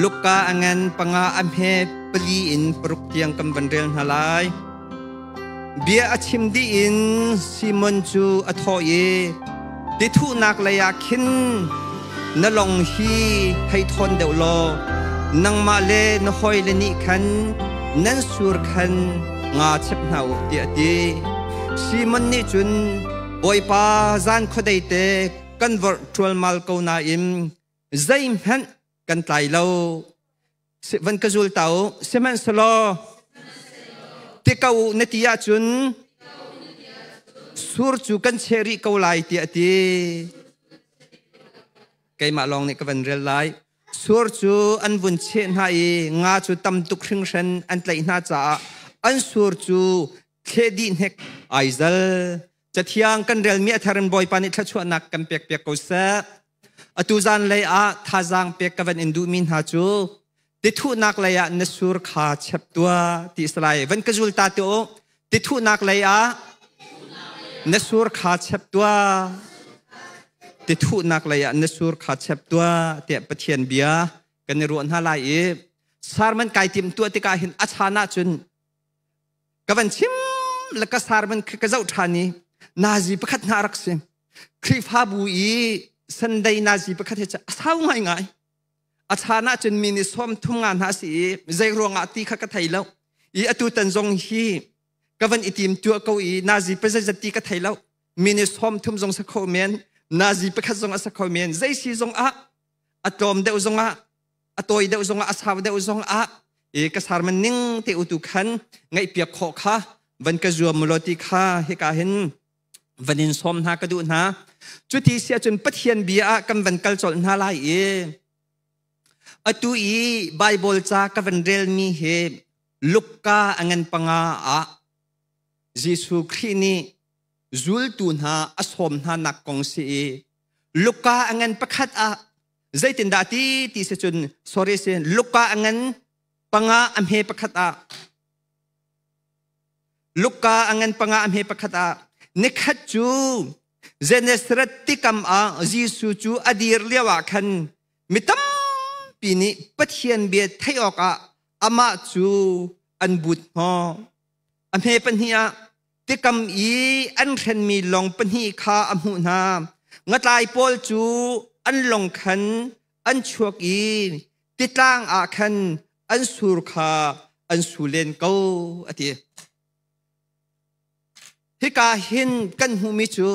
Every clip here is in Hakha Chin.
Luka a ngan panga a hme pali in paruk tiang kan van rel hna lai. Bia a chim dih in Simon cu a thawh i, Tithuhnak lei ah khin na lawng hi hei thawn deuh law nangmah le na hawile nih khan nan sur khan nga chep hna u, tiah a ti. Simon nih cun, Bawipa, zan khuadei te kan vorh ṭualmal ko nain zeihmanh kan tlai lo. Van ka zul ta u. Sihmanhsehlaw ti ko u na ti ahcun sur cu kan cheh rih ko lai tiah a ti. Keimah lawng nih ka van rel lai. Sur cu an vun cheh hna i nga cu tam tuk hringhran an tlaih hna caah an sur cu thleh dih hnek ai zal. Cathiang kan relmi a thar in Bawipa nih thluachuahnak kan pek piak ko seh. Atu zan lei ah thazaang pek ka van in duhmi hna cu tithuhnak lei ah na sur kha chep tuah ti salai van ka zul ta te u. Tithuhnak lei ah na sur kha chep tuah. Tithuhnak lei ah na sur kha chep tuah tiah Pathian bia kan i ruah hna lai i sermon kai tim tuah tikah hin a chan ahcun ka van chim le ka sermon ka zoh ṭhan i nazi pakhat hna rak si. Khrihfabu i Sunday nazi pakhat hi a sau ngaingai. A chan ahcun mi nih sawm thum nga hna si i zei ruangah ti kha ka thei lo. I atu tan zong hi ka van i tim tuah ko i nazi pazeizat ti ka thei lo. Mi nih sawm thum zong sa kho men, nazi pakhat zong a sa kho men. Zei si zong ah a tlawm deuh zong ah a tawi deuh zong ah a sau deuh zong ah i ka sarman ning te utu khan ngaihpiak khawh kha van ka zuam law ti kha hika hin van in sawm hna ka duh hna. Cuti si ahcun Pathian bia ah kan van kal colh hna lai i atu i Bible ca ka van relmi hi Luka a ngan panga ah Jesuh Khrih nih zultu hna a sawm hna nak kong si i Luka a ngan pakhat ah zeitindah ti ti si cun, sorry, si Luka a ngan panga a hme pakhat ah, Luka a ngan panga a hme pakhat ah, nikhat cu Genesaret tikam ah Jesuh cu a dir lio ah khan mi tampi nih Pathian bia theih awkah amah cu an but hnawh. A hme pahnih ah tikam i an hrenmi lawng pahnih kha a hmuh hna. Ngatlai pawl cu an lawng khan an chuak i titlang ah khan an sur kha an su len ko, a ti. Hika hin kan hmuhmi cu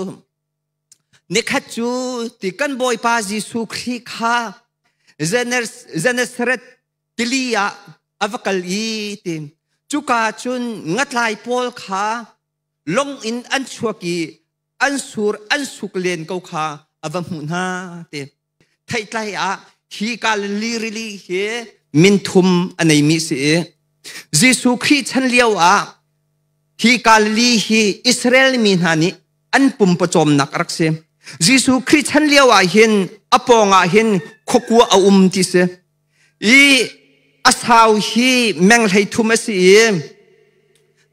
nikhat cu ti kan Bawipa Jesuh Khrih kha Genesaret tili ah a va kal i ti cuka cun ngatlai pawl kha long in an chuak i an sur an suk len ko kha a va hmuh hna ti. Theihtlai ah hi Galilee rili hi minthum a neimi si i Jesuh Khrih chan lio ah hi Galilee hi Israel mi hna nih an pum pawcawmnak a rak si. Jesuh Khrih chan lio ah hin a pawng ah hin khuakua a um ti si. I a sau hi meng 30 a si i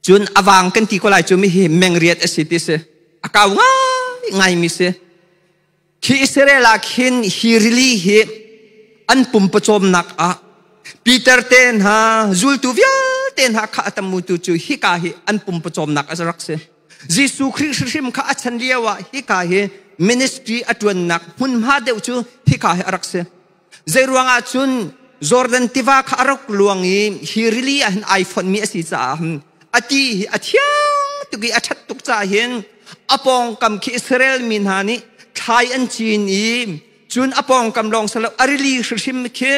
cun a vang kan ti ko lai cu mi hi meng riat a si ti si. A kau ngai ngaimi si. Khi Israel ah khin hi rili hi an pum pawcawmnak ah Peter te hna zultu vialte hna kha a tamutu cu hika hi an pum pawcawmnak a rak si. Jesuh Khrih hrimhrim kha a chan lio ah hika hi ministry a ṭuannak hmunhma deuh cu hika hi a rak si. Zeiruang ah cun Jordan tiva kha a rak luang i hi rili ah hin ai fonhmi a si caah a ti hi a thiang tuk i a ṭhat tuk caah hin a pawngkam khi Israel mi hna nih thlai an cin i cun a pawngkam lawng silo a rili hrimhrim khi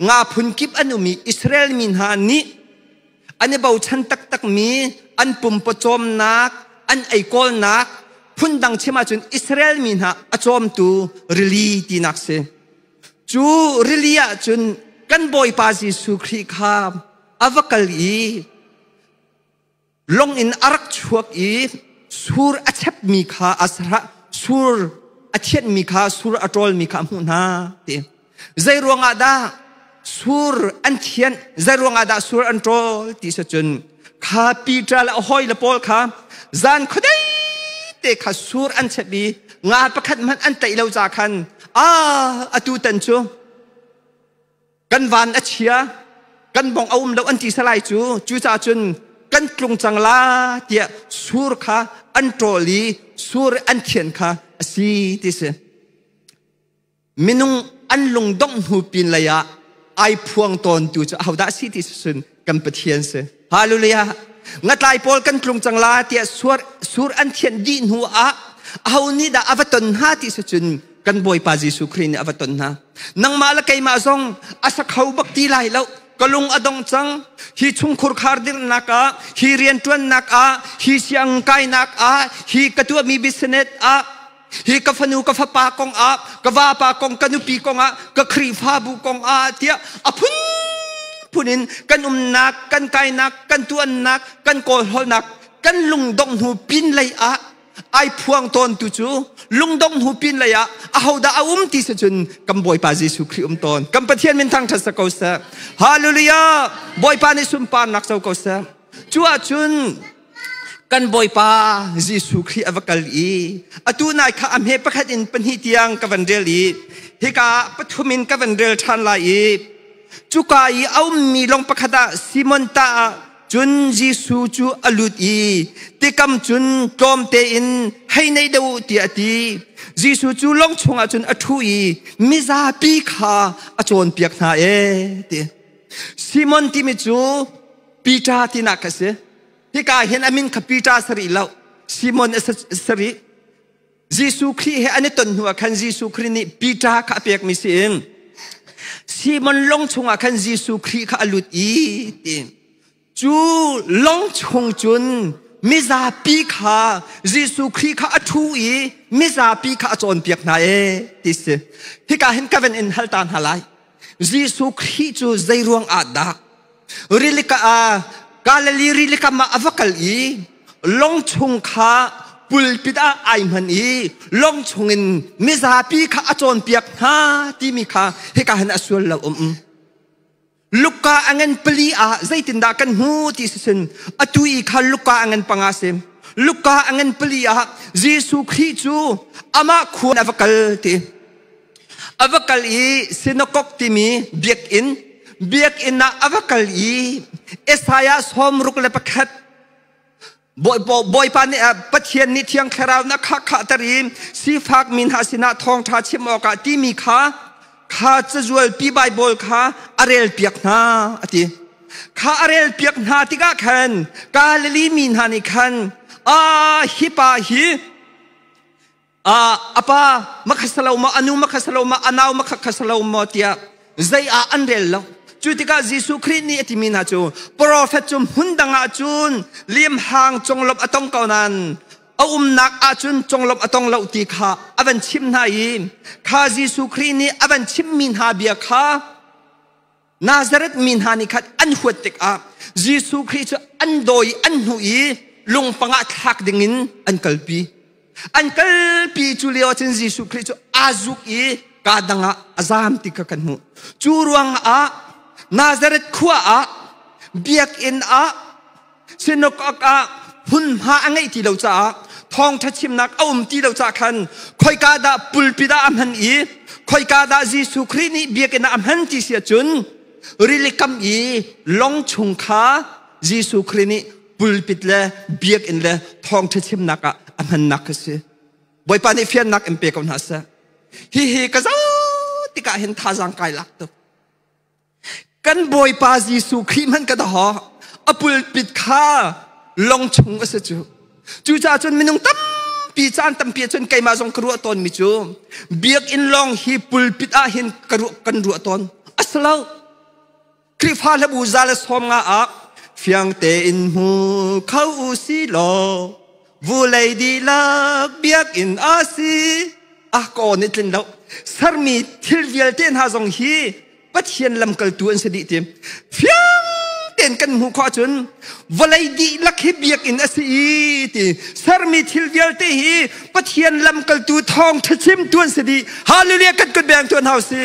nga phun kip an um i Israel mi hna nih an i bochan taktakmi an pum pawcawmnak an ei kawlnak, phundang chim ahcun Israel mi hna a cawmtu rili tinak si. Cu rili ah cun kan Bawipa Jesuh Khrih kha a va kal i long in a rak chuak i sur a chepmi kha a sur a thianhmi kha, sur a ṭawlmi kha a hmuh hna ti. Zei ruangah dah sur an thianh, zei ruangah dah sur an ṭawl ti si cun kha Peter le a hawile pawl kha zan khuadei te kha sur an chep i nga pakhat hmanh an tlaih lo ca khan a atu tan cu. Kan van a chia, kan bong a um lo an ti salai cu. Cucaah cun kan tlung cang la tiah sur kha an ṭawl i sur an thian kha a si ti si. Minung an lungdongh hnu pin lei ah ai phuang tawn tu cu ahodah si ti sun kan Pathian si. Hallelujah. Ngatlai pawl kan tlung cang la tiah sur sur an thianh dih hnu ah aho nih dah a va ton hna ti si cun kan Bawipa Jesuh Khrih nih a va ton hna. Nangmah le keimah zong a sa kho bak ti lai lo. Ka lung a dong cang. Hi chungkhur khar dirhnak ah, hi rianṭuannak ah, hi siang kainak ah, hi ka tuahmi business ah, hi ka fanu ka fapa kong ah ka vapa kong ka nupi kong ah ka Khrihfabu kong ah tiah a phunphun in kan umnak kan kainak kan tuannak kan kawlhawlnak kan lungdongh hnu pin lei ah ai phuang tawn tu cu lungdongh hnu pin lei ah ahodah a um ti si cun kan Bawipa Jesuh Khrih um tawn. Kan Pathian min thangṭhat sa ko seh. Hallelujah! Bawipa nih sunparnak co ko seh. Cu ahcun kan Bawipa Jesuh Khrih a va kal i atu nai kha a hme pakhat in pahnih tiang ka van rel i hika pathum in ka van rel ṭhan lai i cuka i a ummi lawng pakhat ah Simon ta ah cun Jesuh cu a lut i tikam cun tlawm tein hei nei deuh tiah a ti. Jesuh cu lawng chungah cun a ṭhu i mizapi kha a cawnpiak hna e ti. Simon timi cu Peter tinak a si. Hika hin a min kha Peter sari lo, Simon a sari. Jesuh Khrih he an i ton hnu ah khan Jesuh Khrih nih Peter kha a pekmi si in Simon lawng chungah khan Jesuh Khrih kha a lut i ti. Cu lawng chung cun mizapi kha Jesuh Khrih kha a ṭhu i mizapi kha a cawnpiak hna e ti si. Hika hin ka van in hal ta hna lai. Jesuh Khrih cu zei ruang ah dah Rilika ah Galilee rilikam ah a va kal i lawng chung kha pulpit ah ai hman i lawng chungin mizapi kha a cawnpiak hna timi kha hika hin a sual lo um. Luka a ngan pali ah zeitindah kan hmu ti sisin atu i kha Luka a ngan panga si. Luka a ngan pali ah Jesuh Khrih cu amah khua a va kal ti. A va kal i sinakok timi biakinn biakinn ah a va kal i Isaiah 61 Bawipa nih Pathian nih Thiang Thlarau na kha khahter i sifak mi hna sinah thawngṭha chim awkah timi kha kha cazualpi Baibal kha a relpiak hna a ti. Kha a relpiak hna tikah khan Galilee mi hna nih khan a hi pa hi a pa makhasalo maw anu makhasalo maw anau makhasalo maw tiah zei ah an rel lo. Cu tikah Jesuh Khrih nih a timi hna cu profet cu hmun dang ah cun limhang conglawmh a tong ko nain a umnak ahcun conglawmh a tong lo ti kha a van chim hna i kha Jesuh Khrih nih a van chimmi hna bia kha Nazareth mi hna nih khan an huat tikah Jesuh Khrih cu an dawi an hnuh i lungpang ah thlak dingin an kalpi. An kalpi cu lio ahcun Jesuh Khrih cu aa zuk i kaa dang ah a zaam ti kha kan hmuh. Cu ruangah Nazareth khua ah biakinn ah Synagogue ah hmunhma a ngeih ti lo caah thawngṭha chimnak a um ti lo caah khan khoika dah pulpit ah a hman i khoika dah Jesuh Khrih nih biakinn ah a hman ti si ahcun rili kam i lawng chung kha Jesuh Khrih nih pulpit le biakinn le thawngṭha chimnak ah a hmannak kha si. Bawipa nih fiannak in pe ko hna seh. Hihi ka zoh tikah hin thazaang kai lak tuk. Kan Bawipa Jesuh Khrih hmanh ka daw a pulpit kha lawng chung a si cu. Cucaah cun minung tampi caan tampi ahcun keimah zong ka ruah tawnmi cu biakinn lawng hi pulpit ah hin ka ruah, kan ruah tawn. A si lo. Khrihfa hlabu za le sawm nga ah fiang tein hmu kho u si law vulei dihlak biakinn a si. Ah ka aw nih tlin lo. Sermi thil vialte hna zong hi Pathian lamkaltu an si dih ti. Fiang tein kan hmuh khawh ahcun vawlei dihlak hi biakinn a si i ti sermi thil vialte hi Pathian lamkaltu thawngṭha chimtu an si dih. Hallelujah kan kut beng tuan hau si.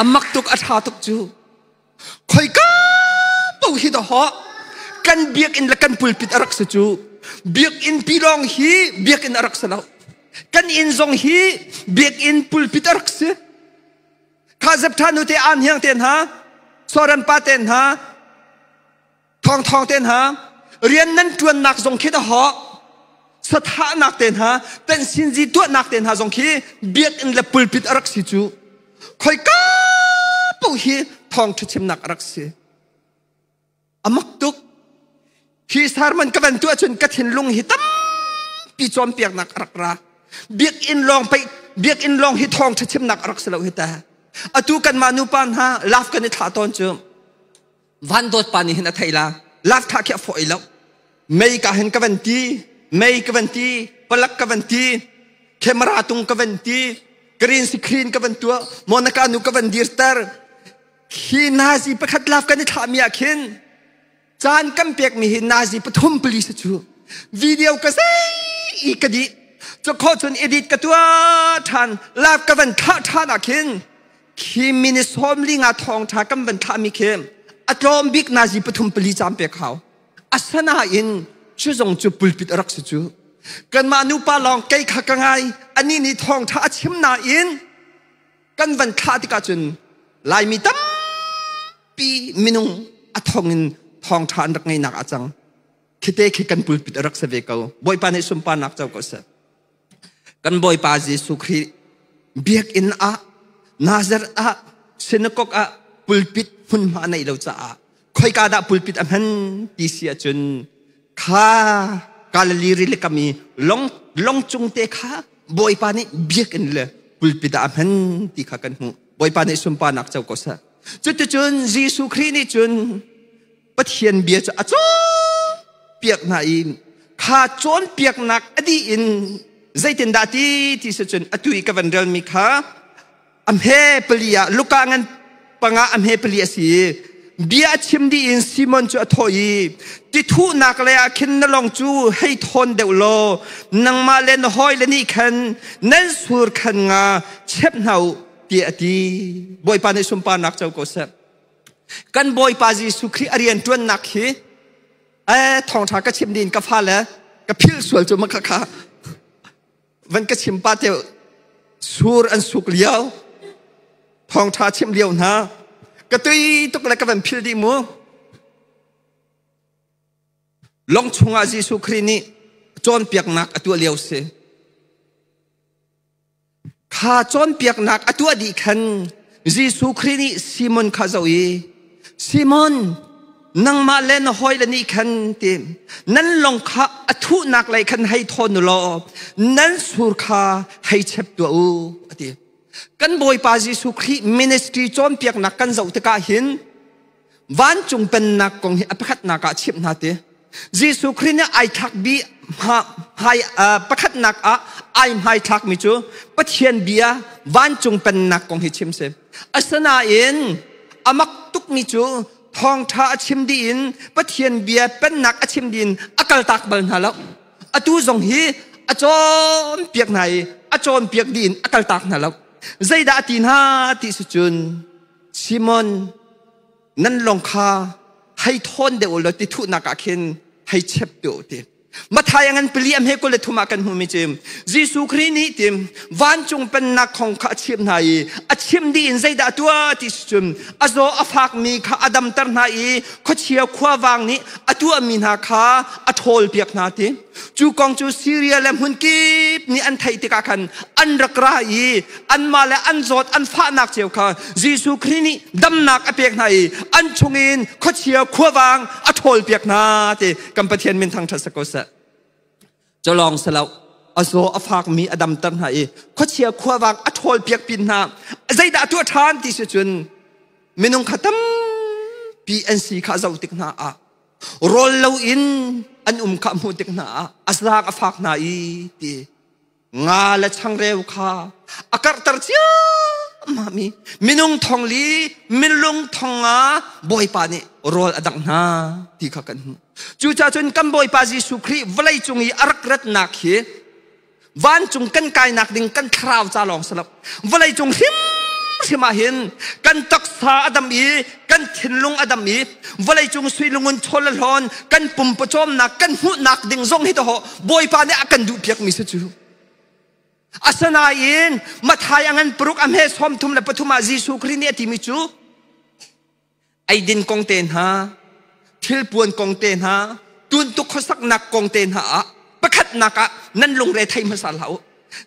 A mak tuk a ṭha tuk cu. Khoika paoh hi dawh kan biakinn le kan pulpit a rak si cu. Biakinn pi lawng hi biakinn a rak si lo. Kan inn zong hi biakinn pulpit a rak si. Kha zeptha nu te an hiang te hna, soran pa te hna, thong thong te hna, rian nan tuannak zong khi da ho, sathahnak te hna, pensinzi tuahnak te hna zong khi biakinn le pulpit a rak si cu. Khoi ka paoh hi thawng ṭha chimnak a rak si. A mak tuk. Hi sermon ka van tuah cun ka thinlung hi tampi cawnpiaknak a rak ra. Biakinn lawng pei biakinn lawng hi thawngṭha chimnak a rak si lo hi ta. Atu kanmah nupa hna laf kan i thlah tawn cu van dawt pa nih hin a thei la. Laf thlah khi a fawi lo. Mei ka hin ka van ti, mei ka van ti, palak ka van ti, camera tung ka van ti, green screen ka van tuah, Monica nu ka van dirter. Hi nazi pakhat laf kan i thlahmi ah khin caan kan pekmi hi nazi pathum police cu video ka zei i ka dih cu kho cun edit ka tuah ṭhan live ka van thlah ṭhan ah khin khi mini sawm li nga thawng ṭha kan van thlahmi khi a tlawm bik nazi pathum pali caan pek hau asanain cu zong cu pulpit a rak si cu kanmah nupa lawng kei kha ka ngai anih nih thawng ṭha a chim nain kan van thlah tikah cun Laimi tampi minung a thong in thawngṭha an rak ngeihnak a cang. Khite khi kan pulpit a rak si ve ko. Bawipa nih sunparnak co ko seh. Kan Bawipa Jesuh Khrih biakinn ah Nazareth ah synagogue ah pulpit hmunhma a neih lo caah khoika dah pulpit a hman ti si ahcun kha Galilee rili kam i long long cung te kha Bawipa nih biakinn le pulpit ah a hman ti kha kan hmuh. Bawipa nih sunparnak co ko seh. Cuticun Jesuh Khrih nih cun Pathian bia cu a cawnpiak hna i kha cawnpiaknak a dih in zeitindah ti ti si cun atu i ka van relmi kha a hme pali ah Luka ngan panga a hme pali a si i bia a chim dih in Simon cu a thawh i tithuhnak lei ah khin na lawng cu hei thawn deuh law nangmah le na hawile nih khan nan sur khan nga chep hna u tiah a ti. Bawipa nih sunparnak co ko seh. Kan Bawipa Jesuh Khrih a rian ṭuannak hi thawngṭha ka chim ding ka fale ka philh sual cu ma kha kha van ka chim pa te sur an suk lio thawngṭha chim lio hna ka tui tuk le ka van phil dih mu lawng chungah Jesuh Khrih nih cawnpiaknak a tuah lio si Kha cawnpiaknak a tuah dih khan Jesuh Khrih nih Simon kha zoh i Simon nangmah le na hawile nih khan ti nan lawng kha a thuhnak lei khan hei thawn u law nan sur kha hei chep tuah u a ti. Kan Bawipa Jesuh Khrih ministry cawnpiaknak kan zoh tikah hin vancung pennak kong hi a pakhatnak ah chimh hna ti Jesuh Khrih nih ai thlak bi hmai pakhatnak ah ai hmai thlakmi cu Pathian bia vancung pennak kong hi chim si asinain a mak tukmi cu thawngṭha a chim dih in Pathian bia pennak a chim dih in a kaltak bal hna lo atu zong hi a cawnpiak hna i a cawnpiak dih in a kaltak hna lo zeidah a ti hna ti si cun Simon nan lawng kha hei thawn deuh law ti thuhnak ah khin hei chep deuh ti Mathai ngan pali am he kul le thum ah kan hmumi cu Jesuh Khrih nih tim vancung pennak kong kha a chimh hna i a chim dih in zeidah a tuah ti cun a zaw a fakmi kha a damter hna i khuachia khuavang nih a tuahmi hna kha a ṭhawl piak hna ti Cu kong cu Syria le hmun kip nih an theih tikah khan an rak ra i anmah le an zawt an fahnak cio kha Jesuh Khrih nih damnak a pek hna i an chungin khuachia khuavang a ṭhawl piak hna ti kan Pathian min thangṭhat si ko seh. Culawng si lo a zaw a fakmi a damter hna i khuachia khuavang a ṭhawl piak pin hna zeidah a tuah ṭhan ti si cun minung kha tampi an si kha zoh tik hna ah rawl loin an um kha hmuh tik hna ah a zaang a fak hna i ti nga le changreu kha a karhter ciammam i minung thong li minung thong nga bawipa nih rawl a dangh hna ti kha kan hmuh cucaah cun kan bawipa Jesuh Khrih vawlei cung i a rak ratnak hi Vancung kan kainak ding kan thlarau ca lawng si lo. Vawleicung hrimhrim ah hin kan taksa a dam i kan thinlung a dam i vawleicung suilungun chawl le hlawn kan pum pawcawmnak kan hmuhnak ding zong hi toho Bawipa nih a kan duhpiakmi si cu. Asinain Mathai a ngan paruk a hme 33 ah Jesuh Khrih nih a timi cu eidin kong te hna, thilpuan kong te hna, tuntuk khuasaknak kong te hna ah pakhatnak ah nan lungre thei hmasa hlah u.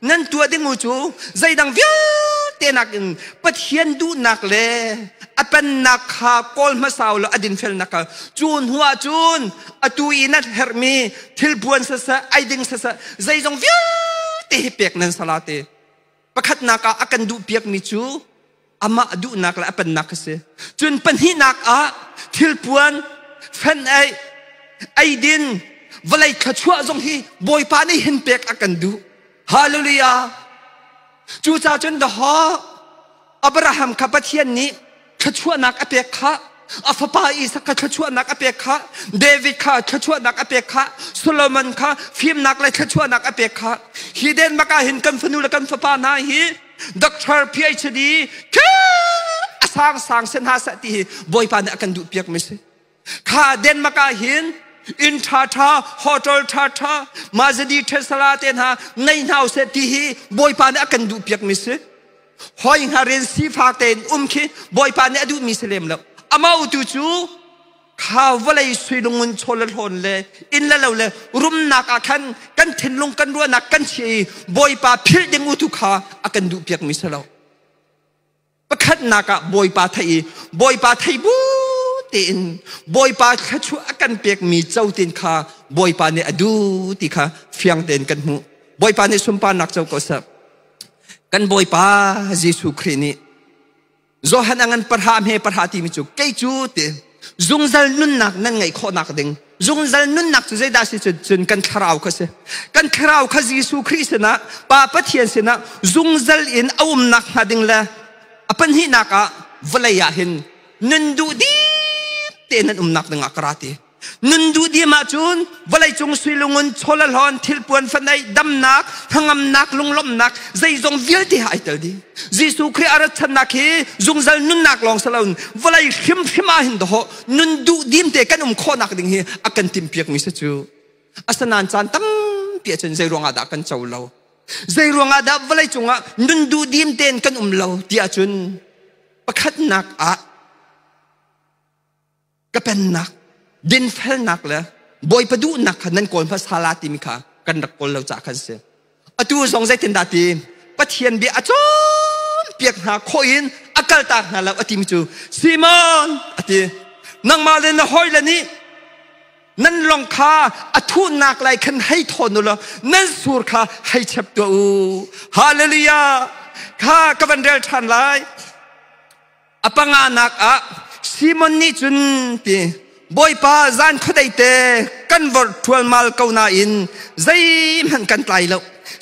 Nan tuah ding u cu zeidang vialte nakin Pathian duhnak le a pennak kha kawl hmasa u law a dinfelnak kha cu hnu ah cun atu i nan herhmi thilpuan siseh, eiding siseh, zeizong vialte hi pek nan sala te. Pakhatnak ah a kan duh piakmi cu amah duhnak le a pennak a si. Cun pahnihnak ah thilpuan, fenh-eih, eidin, vawlei thluachuah zong hi Bawipa nih hin pek a kan duh. Hallelujah! Cucaah cun dahawh Abraham kha Pathian nih thluachuahnak a pek kha a fapa Isak kha thluachuahnak a pek kha David kha thluachuahnak a pek kha Solomon kha fimnak le thluachuahnak a pek kha hi Denmark ah hin kan fanu le kan fapa hna hi doctor PhD a sang sang sen ha seh ti hi Bawipa nih a kan duh piak mi si kha Denmark ah hin inn ṭha ṭha hotel ṭha ṭha Mazadi Tesla te hna ngei hna seh ti hi Bawipa nih a kan duh piak mi si hoi hngarin sifak tein um khi Bawipa nih a duhmi si lem lo amau tu cu kha vawlei suilungun chawl le hlawn le inn le lo le rumnak ah khan kan thinlung kan ruahnak kan chia i Bawipa philh ding u tu kha a kan duh piak mi si lo pakhatnak ah Bawipa thei i Bawipa thei bu tein Bawipa thluachuah a kan pekmi cotin kha Bawipa nih a duh ti kha fiang tein kan hmuh Bawipa nih sunparnak co ko seh Kan Bawipa Jesuh Khrih nih Johan a ngan parha hme parha timi cu kei cu ti zungzal nunnak nan ngeih khawhnak ding zungzal nunnak cu zeidah si cun cun kan thlarau kha si kan thlarau kha Jesuh Khrih sinah Pa Pathian sinah zungzal in a umnak hnga ding le a pahnihnak ah vawlei ah hin nun duh dim tein nan umnak ding ah ka ra ti Nun duh diam ahcun vawleicung suilungun chawlahlawn thilpuan fanei damnak hnangamnak lunglawmhnak zeizong vialte ha ai tel dih. Jesuh Khrih a rat channak hi zungzal nunnak lawng si loin vawlei hrimhrim ah hin dawh nun duh dim te kan um khawhnak ding hi a kan timhpiak mi si cu. Asinain caan tampi ahcun zei ruangah dah kan co lo? Zei ruangah dah vawlei cungah nun duh dim tein kan um lo ti ahcun pakhatnak ah ka pennak dinfelnak le Bawipa duhnak kha nan kawl hmasa la timi kha kan rak kawl lo caah khan si atu zong zeitindah ti Pathian bia a cawnpiak hna khawh in a kaltak hna lo a timi cu Simon a ti nangmah le na hawile nih nan lawng kha a thuhnak lai khan hei thawn u law nan sur kha hei chep tuah u hallelujah kha ka van rel ṭhan lai A panganak ah Simon nih cun ti Bawipa zan khuadei te kan vorh ṭualmal ko nain zeihmanh kan tlai lo.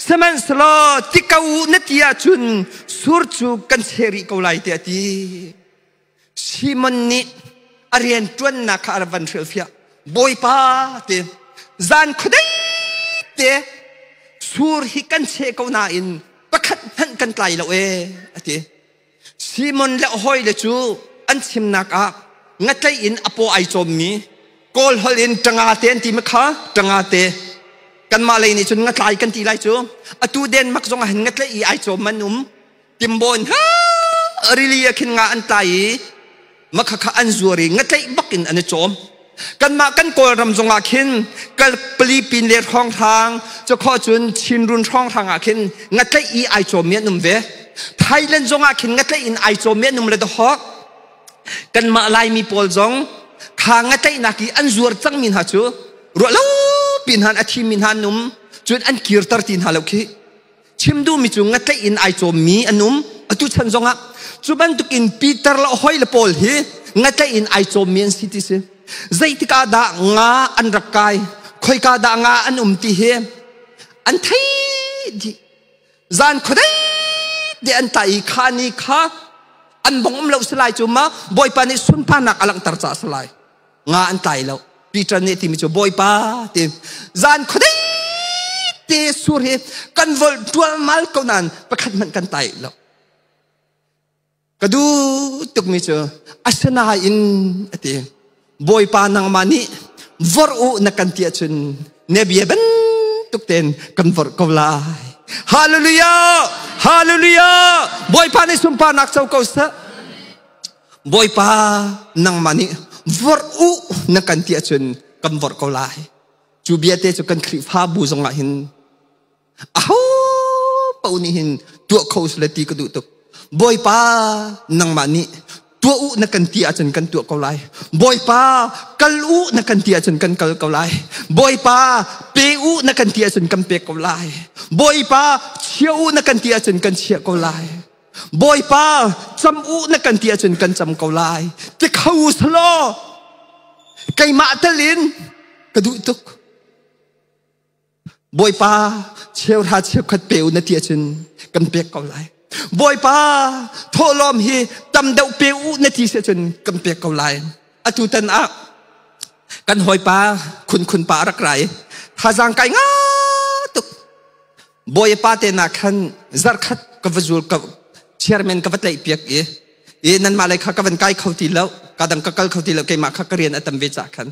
Sihmanhsehlaw ti ko u na ti ahcun sur cu kan cheh rih ko lai tiah a ti. Simon nih a rian ṭuannak kha a van hrilhfiah. Bawipa ti zan khuadei te sur hi kan cheh ko nain pakhat hmanh kan tlai lo ee a ti. Simon le a hawile cu an chimnak ah ngatlaih in a paw ai cawmmi Kawl holh in ṭanga te an ti ma kha ṭanga te kanmah lei nih cun ngatlai kan ti lai cu atu Denmark zong ah hin ngatlaih i ai cawm an um timbawn ha rili ah khin nga an tlai i makha kha an zuar i ngatlaih bak in an i cawm Kanmah kan Kawlram zongah khin kalpali pin le hrawnghrang cukhaw cun Chinrun hrawnghrang ah khin ngatlaih i ai cawmmi an um ve. Thailand zongah khin ngatlaih in ai cawmmi an um le dahawk. Kanmah Laimi pawl zong kha ngatlaihnak i an zuar cangmi hna cu ruah lo pi hna a thimi hna an um cun an kirter ti hna lo khi. Chim duhmi cu ngatlaih in ai cawmmi an um atu chan zongah cu bantukin Peter le hoi le Paul hi ngatlaih in ai cawmmi an si ti si zeitik ah dah nga an rak kai khoika dah nga an um ti hi an thei dih zan khuadei de an tlai i kha ni kha an bong um lo si lai cu ma Bawipa nih sunparnak a langhter caah si lai nga an tlai lo Peter nih timi cu Bawipa ti zan khuadei te sur hi kan vol tualmal ko nain pakhat hmanh kan tlai lo ka duh tukmi cu asinain a ti Bawipa nangmah nih vor u na kan ti ahcun ne bia bantuk tein kan vorh ko lai. Hallelujah! Hallelujah! Bawipa nih sunparnak co ko seh. Bawipa nangmah nih vorh u na kan ti ahcun kan vorh ko lai. Cu bia te cu kan Khrihfabu zongah hin aho paoh nih hin tuah kho sule ti ka duh tuk. Bawipa nangmah nih tuah u na kan ti ahcun kan tuah ko lai. Bawipa kal u na kan ti ahcun kan kal ko lai. Bawipa pe u na kan ti ahcun kan pek ko lai. Bawipa chia u na kan ti ahcun kan chiah ko lai. Bawipa cam u na kan ti ahcun kan cam ko lai. Ti kho selaw keimah telin ka duh tuk. Bawipa cheuhra cheukhat pe u na ti ahcun kan pek ko lai. Bawipa thawhlawm hi tam deuh pe u na ti si ahcun kan pek ko lai. Atu tan ah kan hawipa khun khun pa a rak ra i thazaang kai nga tuk. Bawipa te na khan zarkhat ka va zul ka chairman ka va tlaih piak i i nanmah lei kha ka van kai kho ti lo ka dang ka kal kho ti lo keimah kha ka rian a tam ve ca khan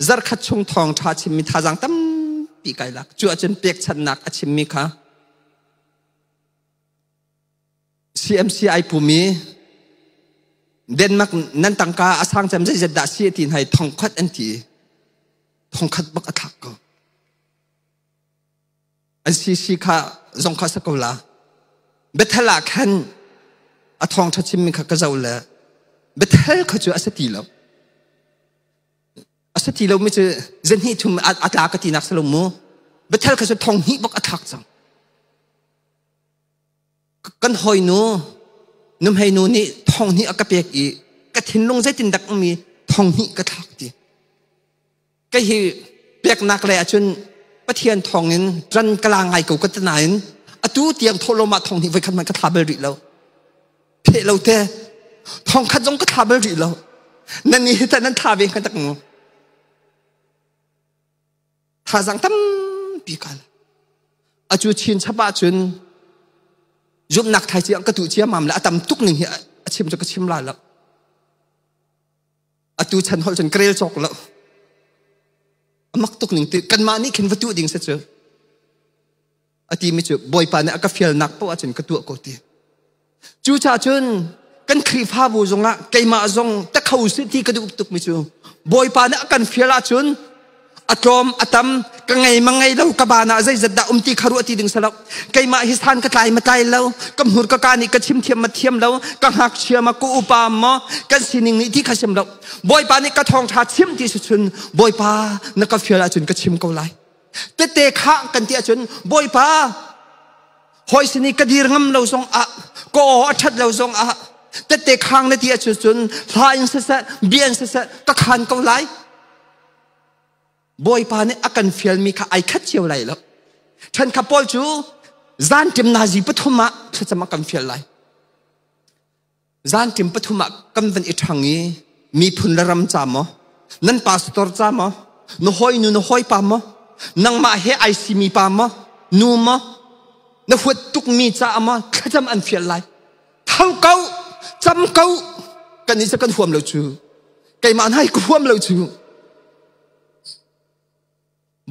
zarkhat chung thawng ṭha chimmi thazaang tampi kai lak cu ahcun pekchanhnak a chimmi kha CMC ai pumi Denmark nan tangka a sang cem zeizat dah si ti hna i thongkhat an ti thongkhat bak a thlak ko an CC kha zong kha sa ko la Bethel ah khan a thawng ṭha chimmi kha ka zoh le Bethel kha cu a si ti lo a si ti lomi cu zahnih thum a tla ka tinak si lo mu Bethel kha cu thong hnih bak a thlak cang kan hawinu numhei nu nih thong hnih a ka pek i ka thinlung zeitin dak mi thong hnih ka thlak ti kei hi peknak le ahcun Pathian thawngin ṭan ka la ngai ko ka ti nain atu tiang thawhlawm ah thong hnih voikhat hmanh ka thla bal rih lo pheh lo te thong khat zong ka thla bal rih lo nan nih hi nan thla ve hnga tak mu thazang tampi ka la acu chin chap ahcun zumhnak thlaici ka tuh ciamam le a tam tuk ning hi a chim cu ka chim la lo atu chan holh cun ka rel cawk lo amak tuk ning ti kanmah nih khin va tuh ding si cu a timi cu bawipa nih a ka fialnak poah ahcun ka tuah ko ti cucaah cun kan Khrihfabu zongah keimah zong takho si ti ka duh tukmi cu bawipa nih a kan fial ahcun a tlawm a tam ka ngei ma ngei lo ka baan ah zeizat dah um ti kha ruah ti ding si lo keimah hi san ka tlai ma tlai lo ka hmur ka ka nih ka chim thiam ma thiam lo ka ngakchia ma ka upa maw kan sining nih ti kha sim lo bawipa nih ka thawngtha chim ti si chun bawipa na ka fial ahcun ka chim ko lai tete kha kan ti ahcun bawipa hoi sin i ka dir ngam lo zong ah ka aw a ṭhat lo zong ah tette khang na ti ahcun cun hla in siseh bia in siseh ka khan ko lai Bawipa nih a kan fialmi kha ai khat cio lai lo. Ṭhenkha pawl cu zanṭim nazi pathum ah thlacam a kan fial lai. Zanṭim pathum ah kan van i ṭhang i miphun le ram ca maw, nan pastor ca maw, na hawinu na hawipa maw, nangmah he ai simi pa maw, nu maw, na huat tukmi caah maw thlacam an fial lai. Tho ko, cam ko, kan nih cu kan huam lo cu. Keimah hna hi ka huam lo cu.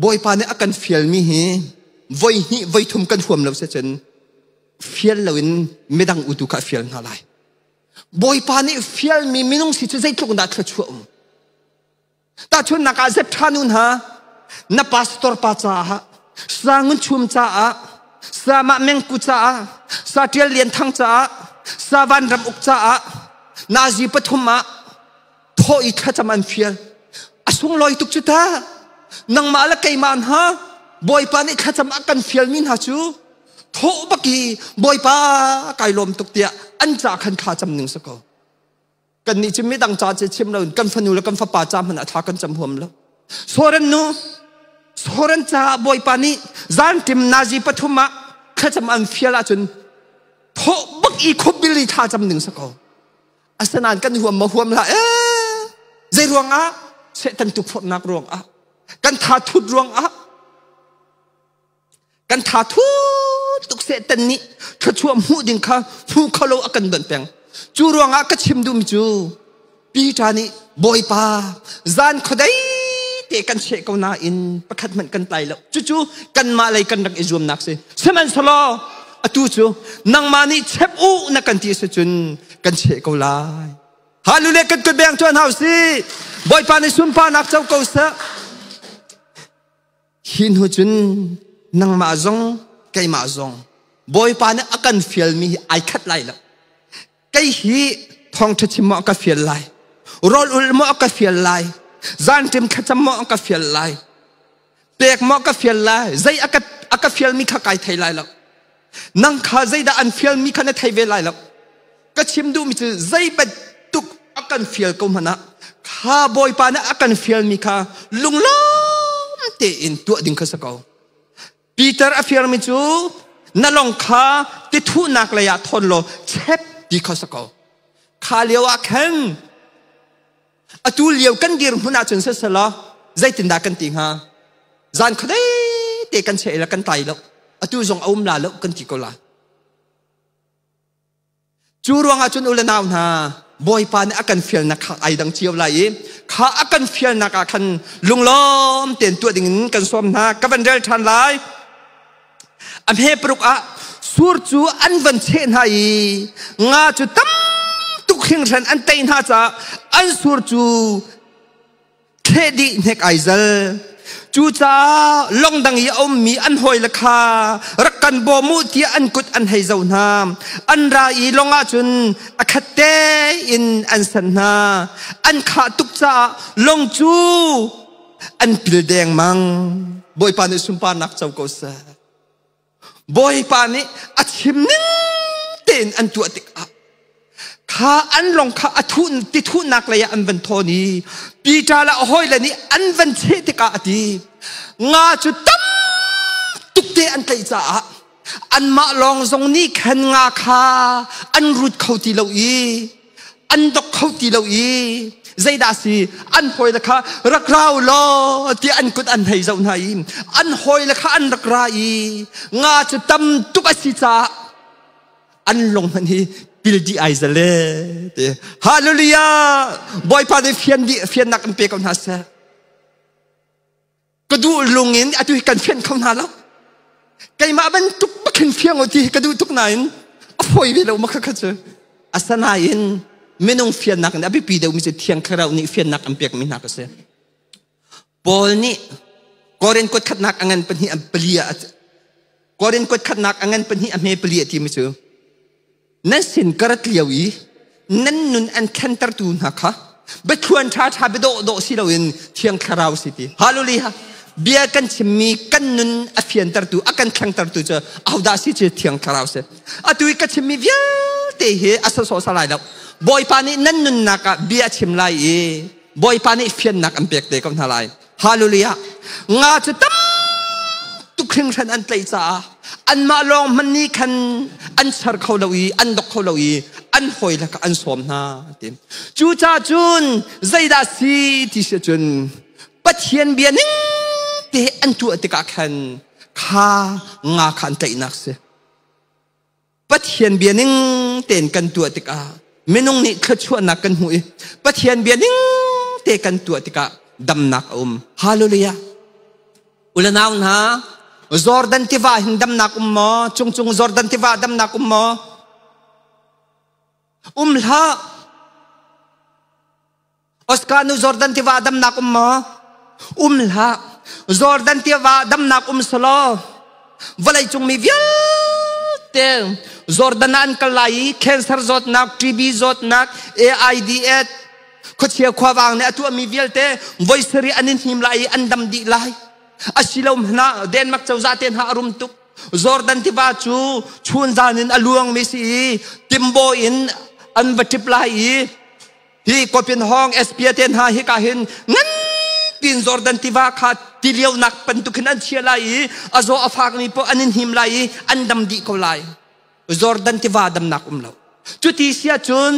Bawipa nih a kan fialmi hi voi hnih voi thum kan huam lo cun fial loin midang utu kha a fial hna lai. Bawipa nih fialmi minung si cu zeitluk dah thluachuah um. Tahchunhnak ah Zeptha nu hna na pastor pa caah Sa Ngun Chum caah Sa Mah Mengku caah Sa Tial Lian Thang caah Sa Van Ram Uk caah nazi pathum ah thawh i thlacam an fial a sunglawi tuk cu ta nangmah le keimah hna bawipa nih thlacam a kan fialmi hna cu thawh bak i bawipa kai lawm tuk tiah an ca khan thla cam ning si ko kannih cu midang ca cu chim lo kan fanu le kan fapa ca hmanh ah thla kan cam huam lo soren nu soren caah bawipa nih zanṭim nazi pathum ah thlacam an fial ahcun thawh bak i khuabil i thla cam ning si ko Asinain kan huam ma huam hlah ee zei ruangah Satan tukforhnak ruangah kan tha thut ruangah kan tha thut tuk Satan nih thluachuah hmuh ding kha hmu kho lo a kan donh peng cu ruangah ka chim duhmi cu Peter nih Bawipa zan khuadei te kan cheh ko nain pakhat hmanh kan tlai lo. Cucu kanmah lei kan rak i zuamnak si. Sihmanhsehlaw atu cu nangmah nih chep u na kan ti si cun kan cheh ko lai. Hallelujah kan kut beng tuan hau si. Bawipa nih sunparnak co ko seh. Hi hnu cun nangmah zong keimah zong Bawipa nih a kan fialmi hi ai khat lai lo. Kei hi thawngṭha chim maw ka fial lai, rawl ul maw ka fial lai, zanṭim thlacam maw ka fial lai, pek maw ka fial lai, zei a ka fialmi kha kai thei lai lo. Nang kha zeidah an fialmi kha na thei ve lai lo. Ka chim duhmi cu zei bantuk a kan fial ko hmanh ah kha Bawipa nih a kan fialmi kha lunglawm tein tuah ding kha si ko. Peter a fialmi cu na lawng kha tithuhnak lei ah thawn law chep ti kha si ko. Kha lio ah khan atu lio kan dirhmun ahcun siselaw zeitindah kan ti hnga? Zan khuadei te kan cheh la kan tlai lo. Atu zong a um la lo kan ti ko la. Cu ruangah cun u le nau hna, Bawipa nih a kan fialnak kha ai dang cio lai i kha a kan fialnak ah khan lunglawm tein tuah dingin kan sawm hna. Ka van rel ṭhan lai. A hme paruk ah sur cu an van cheh hna i nga cu tam tuk hringhran an tei hna caah an sur cu thleh dih hnek ai zal. Cucaah lawng dang i a ummi an hawile kha rak kan bawm u tiah an kut an hei zo hna. An ra i lawng ah cun a khat tein an san hna. An khah tuk caah lawng cu an pil dengmang. Bawipa nih sunparnak co ko seh. Bawipa nih a chim ning tein an tuah tikah kha an lawng kha a thuh ti thuhnak lei ah an van thawn i Peter le a hawile nih an van cheh tikah a ti nga cu tam tuk te an tlaih caah anmah lawng zong nih khan nga kha an rut kho ti lo i an dok kho ti lo i zeidah si an hawile kha rak rau law tiah an kut an hei zoh hna i an hawile kha an rak ra i nga cu tam tuk a si caah an lung hmanh hi pil dih ai zale ti. Hallelujah! Bawipa nih fian dih fiannak in pe ko hna seh. Ka duh lung in atu hi kan fian kho hna lo. Keimah bantuk bakhin fiang o ti hi ka duh tuk nain a fawi ve lo ma kha kha cu. Asanain minung fiannak in a biapi deuhmi cu Thiang Thlarau nih fiannak an pekmi hna ka si. Paul nih Korin kuat khatnak a ngan pahnih a pali ah Korin kuat khatnak a ngan pahnih a hme pali a timi cu nan sin ka rat lio i nan nun an thlentertu hna kha biathluan ṭhaṭha biadawh dawh si loin Thiang Thlarau si ti. Hallelujah! Bia kan chimmi kan nun a fiantertu a kan thlengtertu cu ahodah si cu Thiang Thlarau si. Atu i ka chimmi vialte hi a sawsawh sa lai lo. Bawipa nih nan nunnak ah bia a chim lai i Bawipa nih fiannak an pek te ko hna lai. Hallelujah. Nga cu tam tuk hringhran an tlaih caah anmah lawng hmanh nih khan an char kho lo i an dok kho lo i an hawi lakah an sawm hna ti. Cucaah cun zeidah si ti si cun Pathian bia ning te an tuah tikah khan kha nga kha an tlaihnak si. Pathian bia ning tein kan tuah tikah minung nih thluachuahnak kan hmuh i Pathian bia ning te kan tuah tikah damnak a um. Hallelujah. Ulanau hna, Jordan tiva hin damnak um maw? Cungcung Jordan tiva damnak um maw? Um hlah. Oscar nu Jordan tiva damnak um maw? Um hlah. Jordan tiva damnak um selaw vawlei cung mi vialte Jordan ah an kal lai i cancer zawtnak, TB zawtnak, AIDS, khuachia khuavang nih a tuahmi vialte voi sarih an in hnim lai i an dam dih lai. Asilo hna Denmark cozah te hna a rum tuk. Jordan tiva cu chun zan in a luangmi si i timbo in an va ṭip lai i Hi kawpin hawng espia te hna hi ka hin ngan pin Jordan tiva kha tilionak bantuk hin an chia lai i a zaw a fakmi poh an in him lai i an dam dih ko lai. Jordan tiva damnak um lo. Cuti sia cun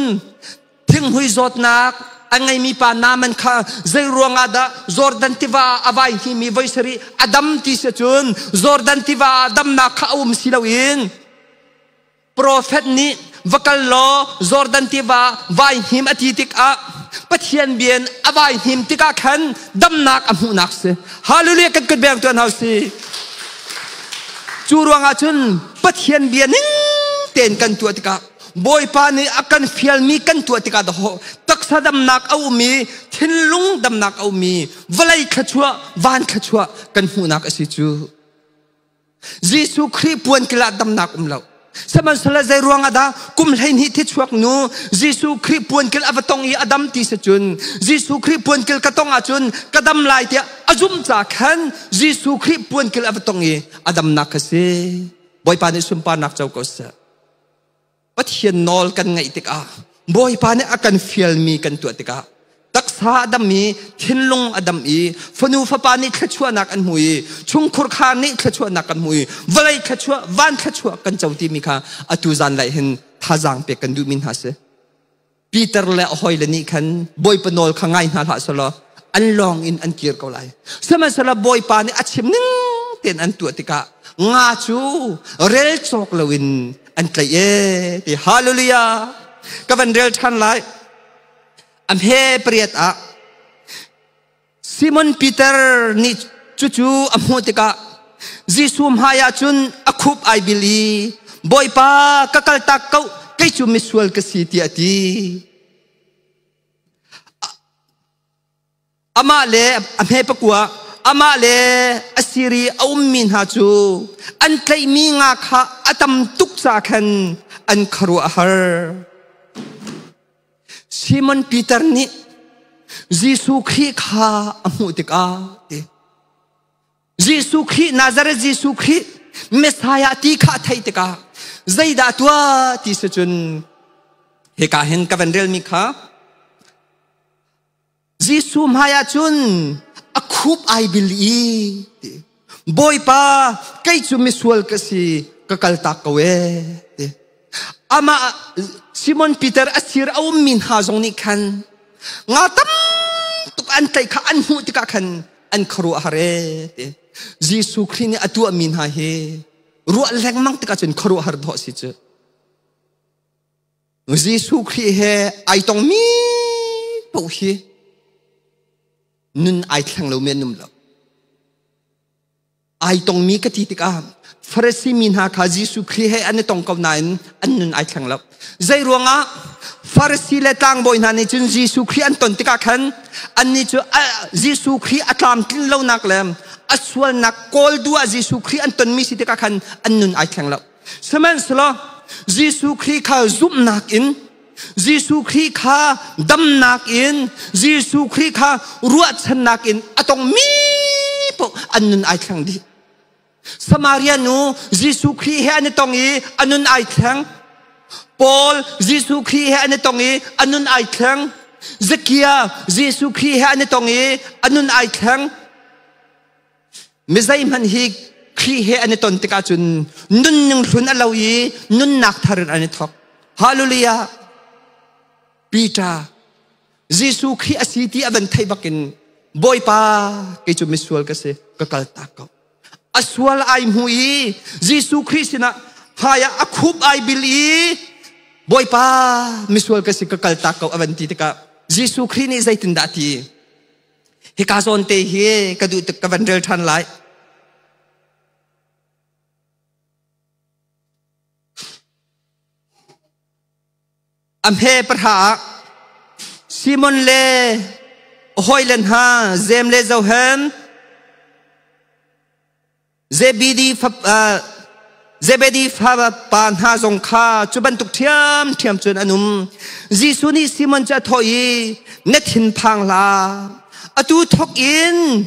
thinghmui zawtnak a ngeimi pa Naaman kha zei ruangah dah Jordan tiva a vai himi voi sarih a dam ti sia cun Jordan tiva ah damnak kha a um si loin Profet nih va kal law Jordan tiva vai hnim a ti tikah Pathian Pathian bian a vai hnim tikah khan damnak a hmuhnak si. Hallelujah kan kut beng tuan hau si. Cu ruangah cun Pathian bia ning tein kan tuah tikah Bawipa nih a kan fialmi kan tuah tikah dahawh taksa damnak a um i thinlung damnak a um i vawlei thluachuah van thluachuah kan hmuhnak a si cu. Jesuh Khrih puan kil ah damnak um lo. Sihmanhsehlaw zei ruang ah dah kum 12 thichuak nu Jesuh Khrih puan kil a va tong i a dam ti si cun Jesuh Khrih puan kil ka tong ahcun ka dam lai tiah a zumh ca khan Jesuh Khrih puan kil a va tong i a damnak kha si. Bawipa nih sunparnak co ko seh. Pathian nawl kan ngaih tikah Bawipa nih a kan fialmi kan tuah tikah taksa a dam i thinlung a dam i fanu fapa nih thluachuahnak an hmu i chungkhur khar nih thluachuahnak kan hmu i vawlei thluachuah van thluachuah kan co timi kha atu zan lai hin thazaang pek kan duhmi hna si. Peter le a hawile nih khan Bawipa nawl kha ngai hna hlah selaw an lawng in an kir ko lai. Sihmanhsehlaw Bawipa nih a chim ning tein an tuah tikah nga cu rel cawk loin an tlaih e ti hallelujah ka van rel ṭhan lai. A hme pariat ah Simon Peter nih cucu a hmuh tikah Jesuh hmaiah cun a khup ai bil i Bawipa ka kaltak ko kei cu misual ka si tiah a ti. Amah le a hme pakua amah le a siri a ummi hna cu an tlaihmi nga kha a tam tuk ca khan an khuaruah a har. Simon Peter nih Jesuh Khrih kha a hmuh tikah ti Jesuh Khrih Nazareth Jesuh Khrih Messiah ti kha a theih tikah zeidah tuah ti si cun hika hin ka van relmi kha Jesuh hmaiah cun a khup ai bil i ti Bawipa kei cu misual ka si ka kaltak ko e ti amah Simon Peter a sir a ummi hna zong nih khan nga tam tuk an tlaih kha an hmuh tikah khan an khuaruah har e ti Jesuh Khrih nih a tuahmi hna hi ruah lengmang tikah cun khuaruahhar dawh si cu Jesuh Khrih he ai tongmi paoh hi nun ai thleng lomi an um lo. Ai tongmi ka ti tikah Farasi mi hna kha Jesuh Khrih he an i tong ko nain an nun ai thleng lo. Zei ruangah Farasi le tlangbawi hna nih cun Jesuh Khrih an ton tikah khan annih cu Jesuh Khrih a tlamtlin lonak le a sualnak kawl duh ah Jesuh Khrih an tonmi si tikah khan an nun ai thleng lo. Sihmanhsehlaw Jesuh Khrih kha zumhnak in Jesuh Khrih kha damnak in Jesuh Khrih kha ruahchannak in a tongmi paoh an nun ai thleng dih. Samaria nu Jesuh Khrih he an i tong i a nun ai thleng. Paul Jesuh Khrih he an i tong i a nun ai thleng. Zakia Jesuh Khrih he an i tong i a nun ai thleng. Mi zeihmanh hi Khrih he an i ton tikah cun nunning hlun a lo i nunnak thar in an i thawk. Hallelujah! Peter, Jesuh Khrih a si ti a van theih bakin Bawipa kei cu misual ka si, ka kal tak ko. A sual ai hmu i Jesuh Khrih sinah hmai ah a khup ai bil i Bawipa misual ka si ka kal tak ko a van ti tikah Jesuh Khrih nih zeitindah a ti? Hika zawn te hi ka duh tuk ka van rel ṭhan lai. A hme pahra ah Simon le hawile hna Jem le Johan Zebedi fapa hna zong kha cu bantuk ṭhiamṭhiam cun an um. Jesuh nih Simon cu a thawh i, Na thinphang hlah, atu thawk in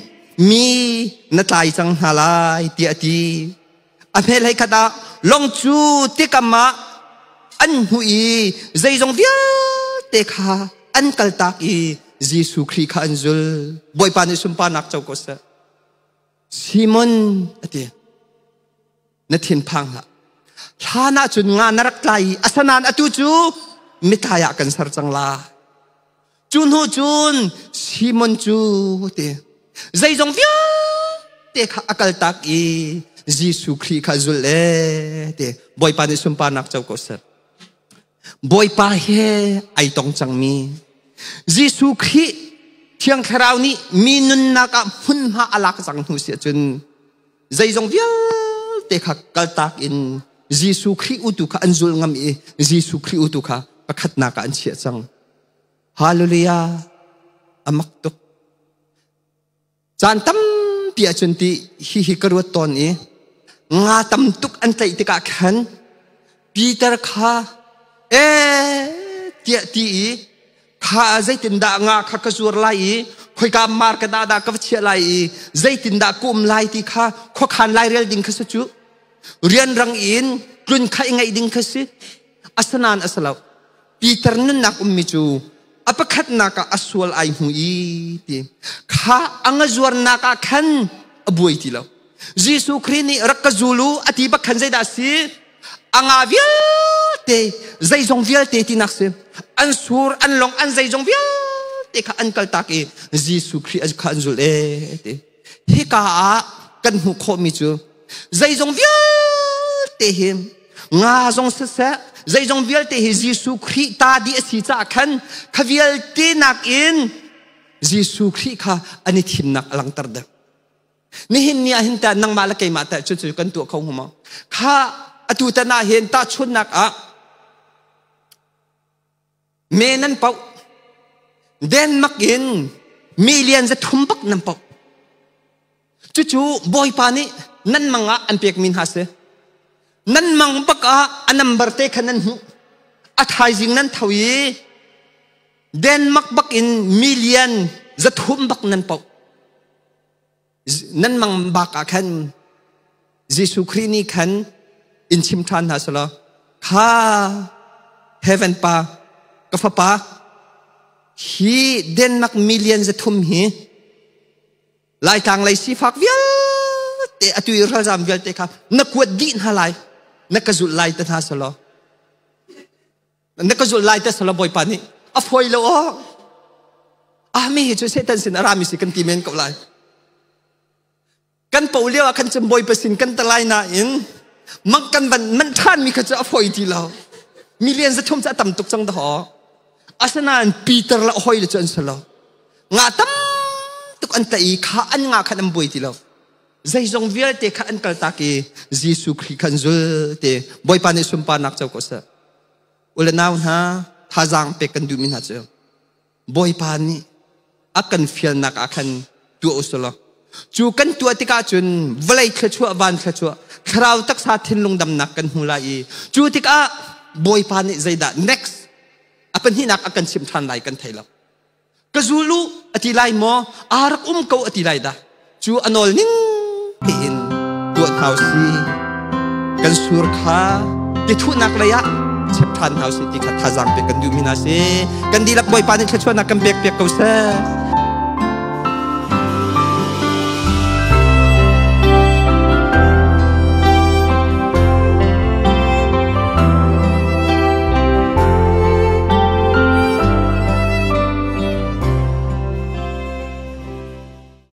mi na tlai cang hna lai, tiah a ti. A hmelhei khat ah lawng cu tikam ah an hmuh i zeizong vialte kha an kaltak i Jesuh Khrih kha an zul. Bawipa nih sunparnak co ko seh. Simon a ti na thinphang hlah hlan ah cun nga na rak tlai i asanain atu cu mitlai ah kan ser cang la cu hnu cun Simon cu ti zeizong vialte kha a kaltak i Jesuh Khrih kha zul e ti Bawipa nih sunparnak co ko seh Bawipa he ai tong cangmi. Jesuh Khrih Thiang Thlarau nih mi nunnak ah hmunhma a lak cang hnu si ahcun zeizong vialte kha kaltak in Jesuh Khrih utu kha an zul ngam i Jesuh Khrih utu kha pakhatnak ah an chiah cang. Hallelujah! A mak tuk. Caan tampi ahcun ti hihi ka ruat tawn i nga tam tuk an tlaih tikah khan Peter kha ee tiah ti i kha zeitindah nga kha ka zuar lai i khoika market ah dah ka va chiah lai i zeitindah ka um lai ti kha khuakhan lairel ding kha si cu rianrang in tlun kha i ngaih ding kha si asinain a si lo. Peter nunnak ummi cu a pakhatnak ah a sual ai hmu i ti kha a nga zuarnak ah khan a buai ti lo. Jesuh Khrih nih rak ka zul u a ti bak khan zeidah a si? A nga vialte zeizong vialte tinak si. An sur an long an zeizong vialte kha an kaltak i Jesuh Khrih kha an zul e ti. Hika ah kan hmuh khawhmi cu zeizong vialte hi nga zong siseh zeizong vialte hi Jesuh Khrih ta dih a si caah khan kha vialte nakin Jesuh Khrih kha an i thimnak a langter deuh. Nihin ni ah hin ta nangmah le keimah ta cu cu kan tuah kho hnga maw? Kha atu tan ah hin tahchunnak ah me nan poh Denmark in million za thum bak nan poh. Cucu Bawipa nih nan mang ah an pekmi hna si. Nan mang bak ah a number te kha nan hmuh. A thaizing nan tho i Denmark bak in million 300 bak nan poh. Nan mang bak ah khan Jesuh Khrih nih khan in chim ṭhan hna selaw kha heaven pa ka fapa hi Denmark million 300 hi Laitlang lei sifak vialte atu i ralzam vialte kha na kuat dih hna lai na ka zulh lai te hna selaw na ka zulh lai te selaw Bawipa nih a fawi lo aw ah mi hi cu Satan sin a rami si kan ti men ko lai. Kan po lio ah khan cun Bawipa sin kan talai nain mang kan van man ṭhan mi kha cu a fawi ti lo. Million 300 cu a tam tuk cang dah. Asinain Peter le a hawile cu an si lo. Nga tam tuk an tlaih i kha an nga khan an buai ti lo. Zeizong vialte kha an kaltak i Jesuh Khrih khan zul te Bawipa nih sunparnak co ko seh. U le nau hna thazaang pek kan duhmi hna cu Bawipa nih a kan fialnak ah khan tuah u sulaw cu kan tuah tikah cun vawlei thluachuah van thluachuah thlarau taksa thinlung damnak kan hmu lai i cu tikah Bawipa nih zeidah next a pahnihnak a kan chimh ṭhan lai kan thei lo. Ka zul u a ti lai maw? Aa rak um ko a ti lai dah? Cu a nawl ning tein tuah hna si. Kan sur kha tithuhnak lei ah chep ṭhan hna usih ti kha thazaang pek kan duhmi hna si. Kan dihlak Bawipa nih thluachuahnak kan pek piak ko seh.